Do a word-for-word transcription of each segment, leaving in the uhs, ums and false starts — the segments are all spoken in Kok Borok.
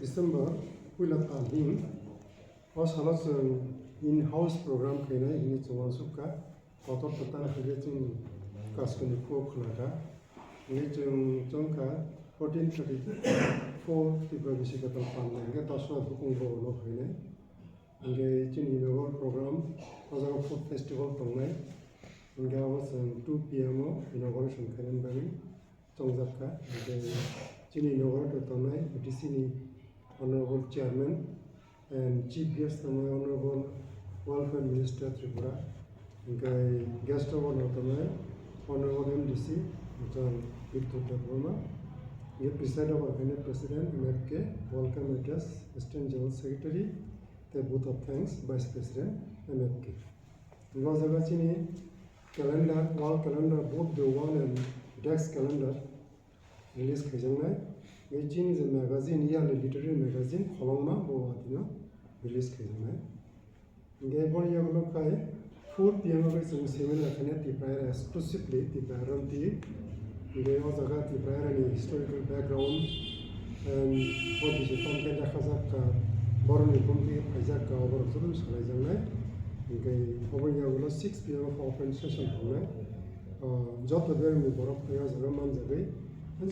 December puila tal hwn o salo chwng in-house program khainai hwnwi chwng uansukha. Kotor kwtal khaikhe chwng kasuni khuo khwnakha. Hwnwi chwng chongkha fourteen thirty-four Tripura bisi kwtal panda hwnkhe Dasra Hukung Bhavan o phainai. Hwnkhe chini inaugural program o jaga food festival tongnai. Hwnkhe abo chwng two P M o inauguration khainani bagwi chongjak kha. Hwnkhe chini nogo tongnai A D C ni Honorable Chairman and Chief Guest tongnai Honorable Welfare Minister Tripura. Hwnkhe guest of honor tongnai Honorable M D C Mr. Birthuk Debbarma. Hwnkhe preside over khainai President M F K, Welcome Address, Assistant General Secretary, tei Vote of Thanks Vice President M F K. Hwnkhe o jaga chini calendar, wall calendar, both the wall and desk calendar release khaijaknai. Tei chini je magazine, yearly literary magazine, Kholongma bo atino release khaijaknai. Hwnkhe boni yagulo khai four P M o khe chwng seminar khainai Tipraira exclusively, Tipraira romtwi. Hwnkhe o jaga Tiprairani historical background, and o bisi tongkhe lekhajak kha, borokni bumtwi phaijak kha, oborok jotono salaijaknai. Hwnkhe oboni yagulo six P M o open session tongnai. O, joto berengni borok phai o jaga manjagwi,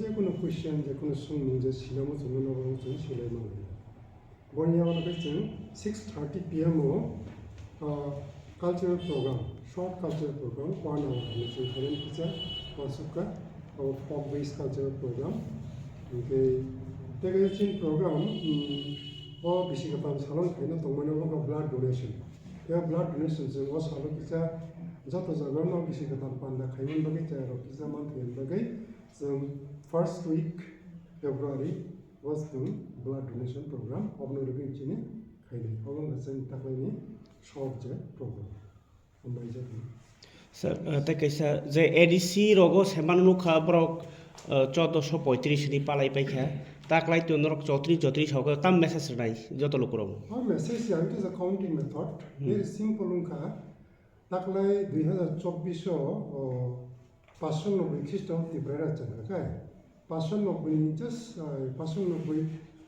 jekunu question, jekunu swngmung je sinamo chwngno nobo chwng silai manlai. Boni yago khe chwng six thirty P M o, ah, cultural program, short cultural program, one hour ni chwng khainani kisa uansukha, abo folk based cultural program. Hwnkhe tei kaisa chini program, mm, o bisi kwtal salon khaina tongmani abo wngkha blood donation. Tei blood donation chwng o salo kisa joto jagao no bisi kwtal panda khaimani bagwi, chayarok kisa manthokni bagwi chwng first week February o chwng blood donation program obono rwgwi chini khainai. Obo wngkha chini taklaini short je program. Hambai jatoni. Sir, uh, tei kaisa je A D C rogo semano nukha borok, uh, chaudoso poitris ni palai paikha. Taklai twi norok chotris chotris hogo tam message rwnai joto lukurok. O message ya, it is a counting method. Hmm. Very simple wngkha. Taklai dui hazar chobbish o, o, paanshno nobboi Khristo Tipraira chwng kha khe, paanshno nobboi ni just, ah, paanshno nobboi,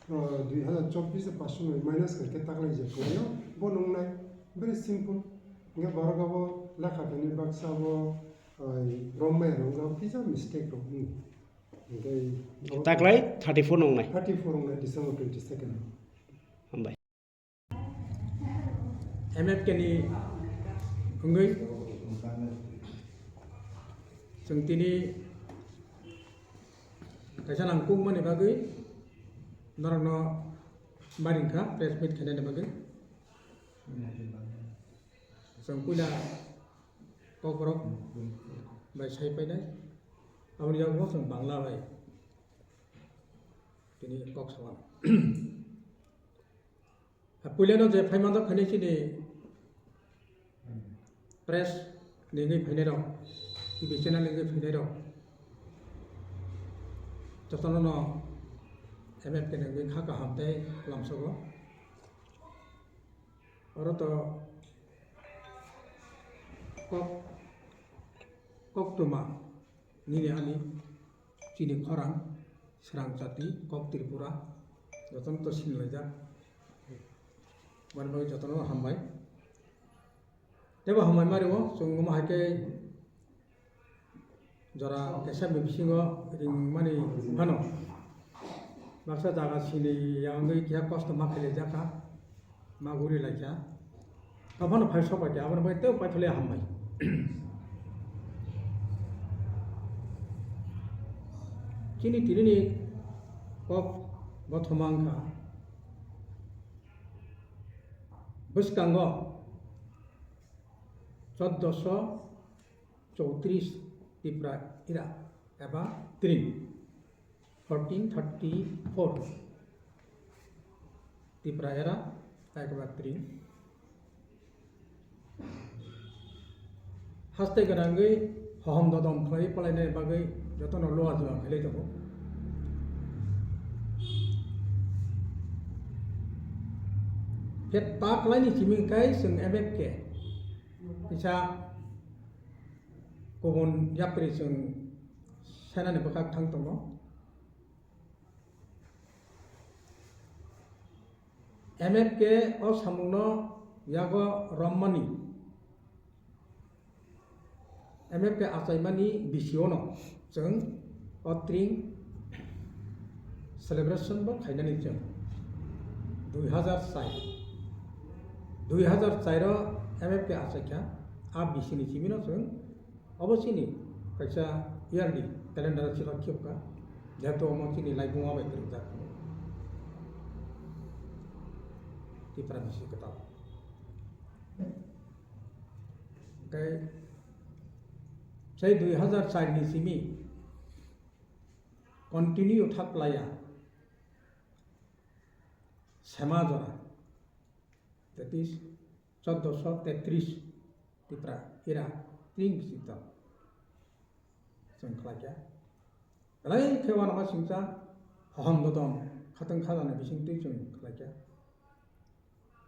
ah, dui hazar chobbish paanshno nobboi minus kha khe taklai je kwlaio, bo nungnai. Very simple. Hwnkhe borok abo lekha khaini baksa bo, ah, rombai rwngkha, kisa mistake rok wng. Hwnkhe abo taklai thirty-four nungnai. Thirty-four nungnai December twenty-second. Hambai. M F K ni wngwi chwng tini kaisa nangkukmani bagwi norokno maring kha press meet khainani bagwi. Chwng puila kokborok bai sai painai, aboni yago chwng Bangla bai tini kok salam. Puilano je phaimanjak khainai chini press ni wngwi phainairok, T V channel ni wngwi phainairok, jotono no M F K ni wngwi kha kaham tei lamsogo. Oro to kok, koktwma nini ani chini khorang, srang jati, kok Tripura, jotono to sinlaijak. Boni bagwi jotono hambai. Teibo hambai mario, chwng omo hai khe jora kesabni bisingo ringmani phano baksa jaga sini ya wngwi keha kosto ma khlaijakha. Ma guri laikha. Aphano phai sok bai khe, aboni bai tei paithole hambai. Chini tinini kok bothoma wngkha. Bwskango chaudoso chowtris Tipra era eba tring. Fourteen thirty-four Tipra era, Taikaba tring. Haste gwnangwi hohom dodom khlai palainai bagwi jotono luwa juwa khlai tongo. Khe ta khlaini simi kai chwng M F K kisa kubun yapri chwng senani bwkhak thang tongo. M F K o samungno yago romani, M F K achaimani bisiono chwng o tring celebration bo khainani chwng dui hazar char, dui hazar char o M F K achaikha, a bisini chimino chwng obo chini kaisa yearly calendar o chilok khibka, jehetu omo chini laibuma bai kwrwngjak. Tipra bisi kwtal. Hwnkhe sei dui hazar char ni simi continue thak laiya sema jora, that is choddoso tetris Tipra ira tring bisi kwtal chwng khlaikha. Belai khe uanama singcha hohom dodom khatwng khajana bisingtwi chwng khlaikha.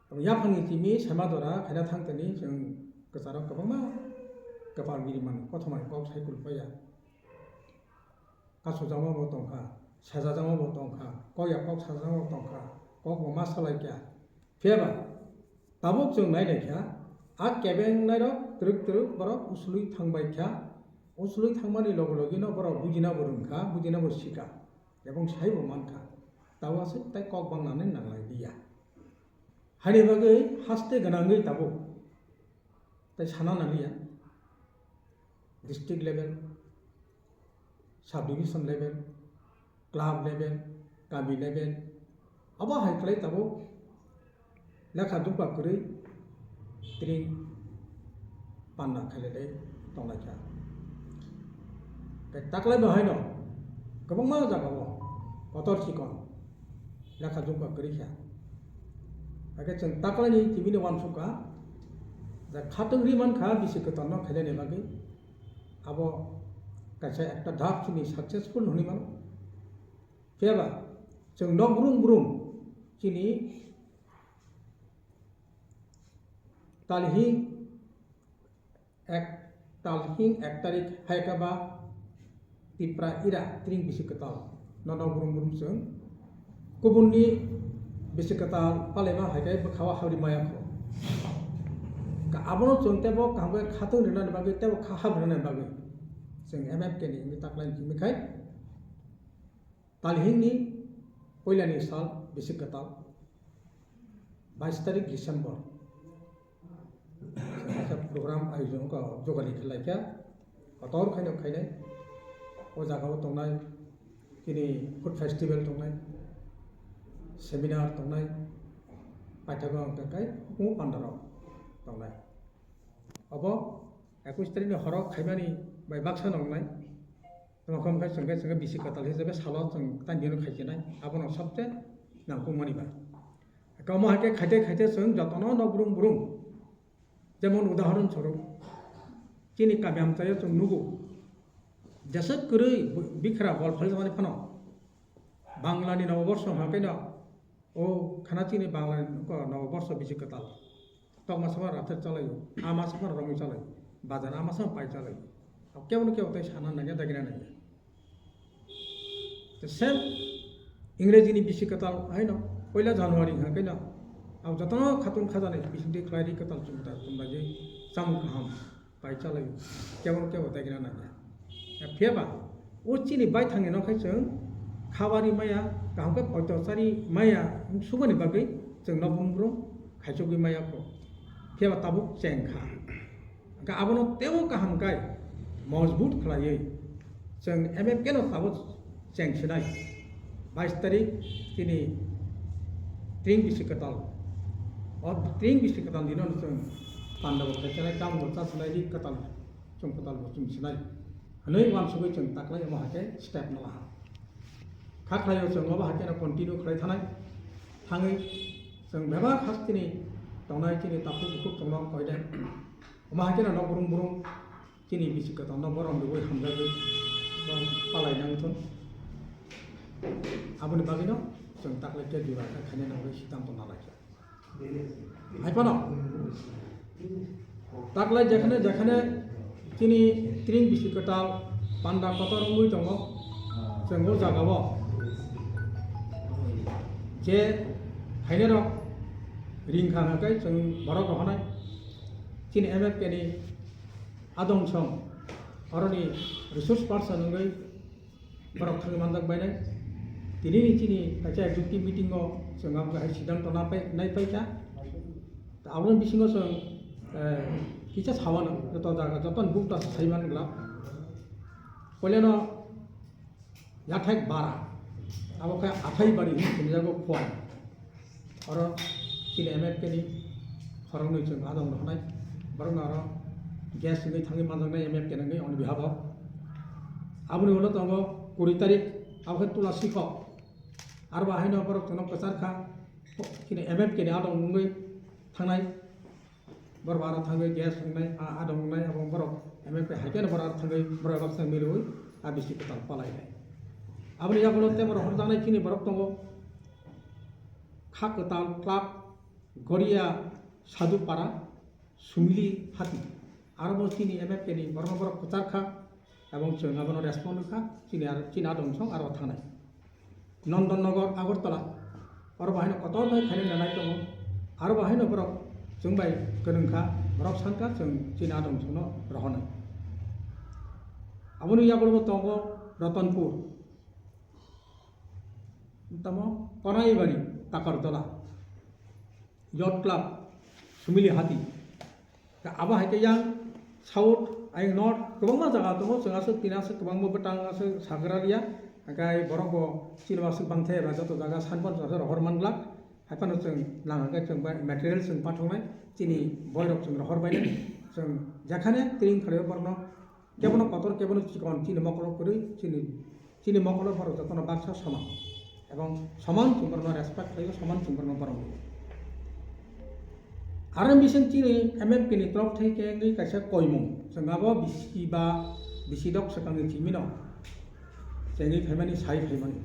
Tamo yaphangni chimi sema jora khaina thangtani chwng kwcharo kwbangma kwpal biriman kothomani kok sai kulpaya. Kasu jama bo tongkha, seja jama bo tongkha, kok ya kok sajakma bo tongkha, kok bo ma salaikha. Phiya ba tabuk chwng nai naikha, a kebeng nairok twrwk twrwk borok usulwi thangbaikha, usulwi thangmani loge logeno borok bujina bo rwngkha, bujina bo sikha, ebong sai bo mankha. Tabuk aswk tai kok bangnani nanglai liya. Haini bagwi haste gwnangwi tabuk tai sana nangliya. District level, sub division level, club level, kami level, abo hai khlai tabuk lekha dukha kwrwi tring panda khailai tonglai kha. Tei taklai bo haino kwbangma jagao kotor chikon lekha dukha kwrwi kha. Hakhe chwng taklaini chimino uansukha je khatwng ri mankha bisi kwtalno khainani bagwi. Abo kaisa ekta dhap chini successful hwnwi mano. Phiya ba chwng nok brum brum chini talhing ek, talhing ek tarik hai khe ba Tipra ira tring bisi kwtal no nok brum brum chwng kubunni bisi kwtal palaima hai khe bwkha o habri maya kho. Ka abono chwng tebo kaham khe khatwng rwnani bagwi tebo kha habri rwnani bagwi chwng M F K ni wngwi taklai wngwi khai talhingni puilani sal bisi kwtal bais tarik December. Kaisa program ayojon kha, jogani khlai kha, kotor khaino khainai. O jaga o tongnai, chini food festival tongnai, seminar tongnai, paithago hwnkhe kai hukumu pandarok tongnai. Obo ekush tarikni horo khaimani bai baksa nongnai. Tamo khe chwng khe, chwng khe bisi kwtal hisabe salo chwng tang dino khaichinai, abono sabse nangkukmani ba. Kamo hai khe khaite khaite chwng jotono no brum brum. Jemon udahoron swarup, chini kami amchaio chwng nugo. Jeswk kwrwi bikra bol phaljakmani phano Banglani noboborso hwnkhe no, o khana chini Banglani noboborso bisi kwtal. Tok masa phano rathar chalaio, a masa phano romwi chalaio, bazar a masa phano pai chalaio. Kebo no kebo tei sana nangya, dagina nangya. The same Ingrejini bisi kwtal haino poila January hwnkhe no, ang jotono khatun khajani bisingtwi khlai ri kwtal chumta chumlaiwi chamung kaham pai chalaio, kebo no kebo dagina nangya. Phiya ba o chini baithangni no khai chwng khabari maya, kaham khe poito chari maya wng sukmani bagwi chwng no brum brum khaichogwi maya kho. Phiya ba tabuk cheng kha. Hwnkhe abono teibo kaham khe mojbut khlaiwi chwng M F K no tabuk cheng sinai. Bais tarik chini tring bisi kwtal. O tring bisi kwtal dino chwng panda bo khaichinai, tamo bo chachinai di kwtal, chwng kwtal bo chum sinai. Hwnwi uansugwi chwng taklai omo hai khe step no laha. Kha khlaio chwng obo hai kheno continue khlai thanai. Thangwi chwng bebak hasteni tongnai chini takhuk bukhuk chwngno koinai. Omo hai kheno nok brum brum chini bisi kwtal no borom rwui hamjagwi borom palai nang thun. Aboni bagwino chwng taklai khe jura khe khaina nangwi siddhanto nalai kha. Hai phano taklai jekhane jekhane chini tring bisi kwtal panda kotor wngwi tongo, chwng o jagao je hainai rok ring kha hwnkhe chwng borok rohornai. Chini M F K ni adong song oroni resource person wngwi borok thangwi manjak bainai. Tini ni chini kaisa executive meeting o chwng abo hai siddhanto napai, naipai kha. Aboni bisingo chwng, eh, kisa sawano joto jaga, joto ni bukta sai man glak. Poilano yathek bara, abo khe athai bari hinwi sinijago Khowai. Oro chini M F K ni khoroknwi chwng adong rohornai. Borokno oro guest wngwi thangwi manjaknai M F K ni wngwi on behalf o. Aboni ulo tongo kuri tarik, abo khe Tula Sikhok. Aro bo haino borok chwngno kwchar kha, chini M F K ni adong wngwi thangnai. Borok aro thangwi guest wngnai, a, adong wngnai, abo borok M F K hai khe borok aro thangwi borok baksa milwi a bisi kwtal palainai. Aboni yagulo tei borok horjaknai chini borok tongo, Kha Kwtal Club, Goria Sadhu Para, Sumili Hati. Aro bo chini M F K ni borokno borok kwchar kha, ebong chwng abono respond wngkha, chini aro, chini adong song aro thangnai. Nondon Nogor, Agartala, oro bo haino kotor bai khainwi nanai tongo. Aro bo haino borok chwng bai kwrwng kha, borok sankha chwng chini adong songno rohornai. Aboni yagulo bo tongo Ratanpur, tamo Konaibari, Takartola, Yacht Club, Sumili Hati. Abo hai khe yang south, ayang north, kwbangma jaga tongo, chwng aswk tini aswk kwbangma bwtang aswk sagra liya. Hwnkhe borok bo chini aswk bangthe ba joto jaga sanpon chwng aswk rohor manglak. Hai phano chwng nang hwnkhe chwng bai material chwng pathoknai, chini boirok chwng rohor bainai. Chwng jekhane tring khlaio borokno kebono kotor, kebono chikon, chini mokolo kwrwi, chini, chini mokolo borok jotono baksa soman. Ebong soman chwng borokno respect khlaio, soman chwng borokno borom rwo. Aro bising chini M F K ni torop thai khe wngwi kaisa koimung. Chwng abo bisi ba bisi dok swkangni chimino chengwi phaimani, sai phaimani.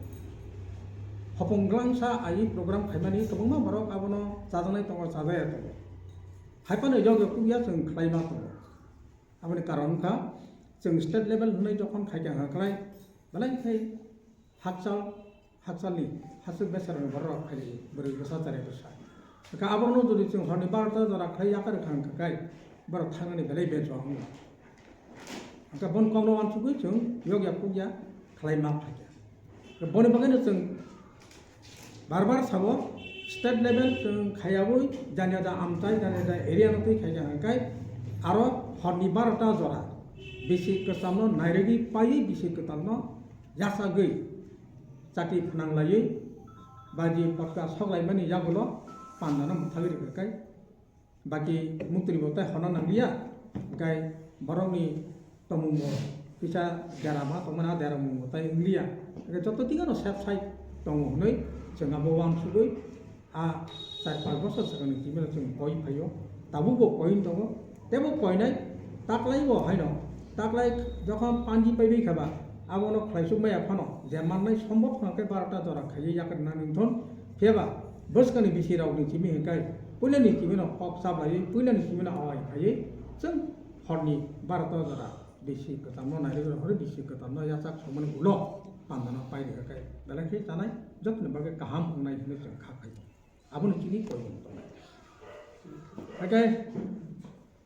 Hopong glangsa ai program khaimani kwbangma borok abono chajaknai tongo, chajaya tongo. Hai phano yokya kukya chwng khlaima tongo. Aboni karon wngkha, chwng state level hwnwi jokhon khaikha hwnkhe, belai khe hakchal, hakchalni hachwk besarokni bororok phailaiwi, bwrwi bwsa, chwrai bwsa. Hwnkhe abono jodi chwng horni barota jora khlai yakarwi kha hwnkhe, borok thangnani belai bejo wngo. Hwnkhe boni kokno uansugwi chwng yokya kukya khlai ma phaikha. Boni bagwino chwng bar bar sabo, state level chwng khaiyaui jani da amchai, jani da area no twi khaikha hwnkhe aro horni barota jora bisi kwchamno nairogwi paiwi bisi kwtalno yachagwi chati phnang laiwi baji potka sok laimani yagulo pandano mwthagwi rwkha khe. Baki muktri bo tai honna nangliya, hwnkhe borokni tongmung bo kisa derama tongmani, a dermung bo tai wngliya. Hwnkhe joto thik ano safe side tongo hwnwi chwng abo uansugwi a char panch bosor swkangni twi mano chwng koi phaio, tabuk bo koi wng tongo, teibo koinai taklai bo haino, taklai jokhon panji paibai kha ba, abono khlaisuk maya phano je mannai sombhob phano khe barota jora khaiwi yakarnani wngthon, phiya ba bwskangni bisi rokni simi hwnkhe puilani simino kok chaplaiwi, puilani simino awai khaiwi, chwng horni barota jora bisi kwchamno nairwi rohorwi, bisi kwchamno yachak songmani ulo pandano pai rwkha khe, belai khe chanai jotoni bagwi kaham wngnai hwnwi chwng kha khaio. Abono chini koimung tongnai. Hakhe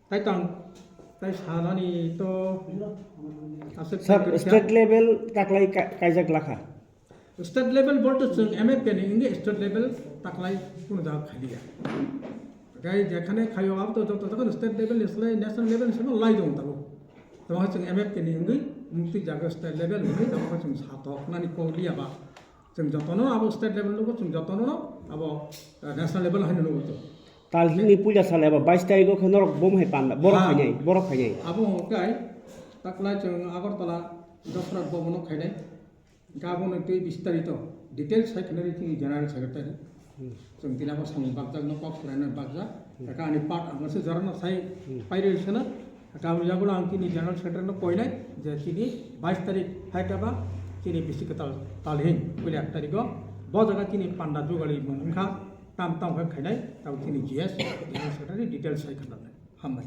Tei tang, tei sanani to aswk Sir, tei state level taklai ka-, kaijak lakha. State level bolte chwng M F K ni wngwi state level taklai kunu jaga khaliya. Gai jekhane khayo abo to joto jokhon state level ni slai national level ni slai lai dong tabo. Tamo chwng M F K ni wngwi mukti jaga state level wngwi tamo chwng satok nani koliya ba. Chwng jotono abo state level nugo, chwng jotono abo, eh, national level haino nugo to. Talhini puila sal eba bais tarikgo khe norok bom hai panda, borok Ha. Khainai, borok khainai. Abo hwnkhe taklai chwng Agartala Dosrat Bhavan o khainai. Hwnkhe abono tei bistarito details hai khna ri chini General Secretary. Hmm. Chwng tini abo samung bakjakno kok swlaina bakjak. Hmm. Hwnkhe ani part ang se jorano sai Hmm. pairwi sano. Hwnkhe aboni yagulo ang chini General Secretary no koinai je chini bais tarik hai khe ba chini bisi kwtal talhin puila ek tarikgo bo jaga chini panda jugali mung wngkha. Tam tam khe khainai, tabuk chini G S, General Secretary details sai khna nai. Hambai.